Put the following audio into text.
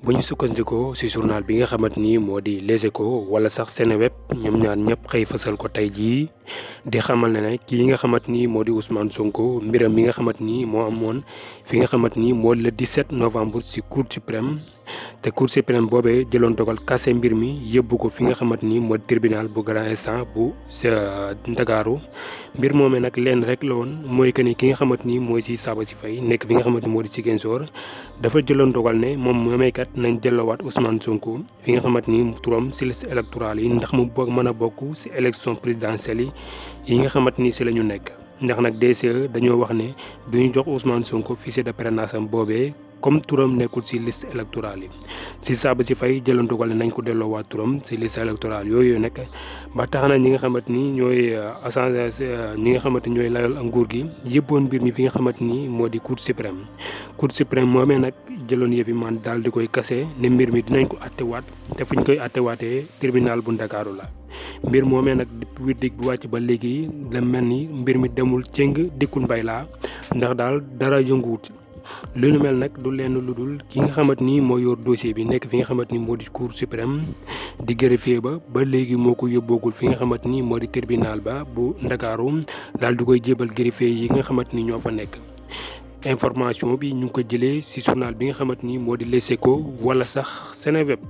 bu ñu sukkandikoo ci journal bi nga xamante ni moo di Les Échos wala sax Seneweb ñoom ñaar ñëpp xëy fësal ko tey jii di xamal ne kii nga xamante ni moo di Ousmane Sonko mbiram mi nga xamante ni moo amoon fi nga xamante ni moo le 17 novembre ci Cour suprême te Cour suprême boobee jëloon dogal kase mbir mi yóbbu ko fi nga xamante ni moo tribunal bu grand instance bu Ndakaaru mbir moomee nag leen rek la woon mooy que ni ki nga xamante ni mooy ci Sabassy Faye nekk fi nga xamante ni moo di Ziguinchor dafa jëloon dogal ne moom moomeekat nañ delloowaat Ousmane Sonko fi nga xamante ni turam ci liste électorale yi ndax mu mën a bokk ci élection présidentielle yi nga xamante ni ci la ñu nekk. ndax nag DCE dañoo wax ne duñu jox Ousmane Sonko fichier de parrainage am boobee comme turam nekkul ci liste électorale yi ci Sabassy Faye jëloon dogal ne nañ ko delloowaat turam ci liste électorale yooyu nag ba tax na ñi nga xamante ni ñooy ñi nga xamante ni ñooy layal nguur gi yëppoon mbir mi fi nga xamante ni moo di Cour suprême. Cour suprême moomee nag jëloon yëfi man daal di koy kase ne mbir mi dinañ ko attewaat te fu ñu koy attewaatee tribunal bu Ndakaaru la. mbir moomee nag depuis dig bu wàcc ba léegi la mel ni mbir mi demul cëng dikkul mbay laa ndax daal dara yënguwut lu nu mel nag du lenn lu dul ki nga xamante ni moo yor dossier bi nekk fi nga xamante ni moo di Cour suprême di greffier ba léegi moo ko yóbboogul fi nga xamante ni moo di tribunal ba bu Ndakaaru daal di koy jébal greffier yi nga xamante ni ñoo fa nekk. information bi ñu ngi ko jëlee ci journal bi nga xamante ni moo di Les Échos wala sax Seneweb.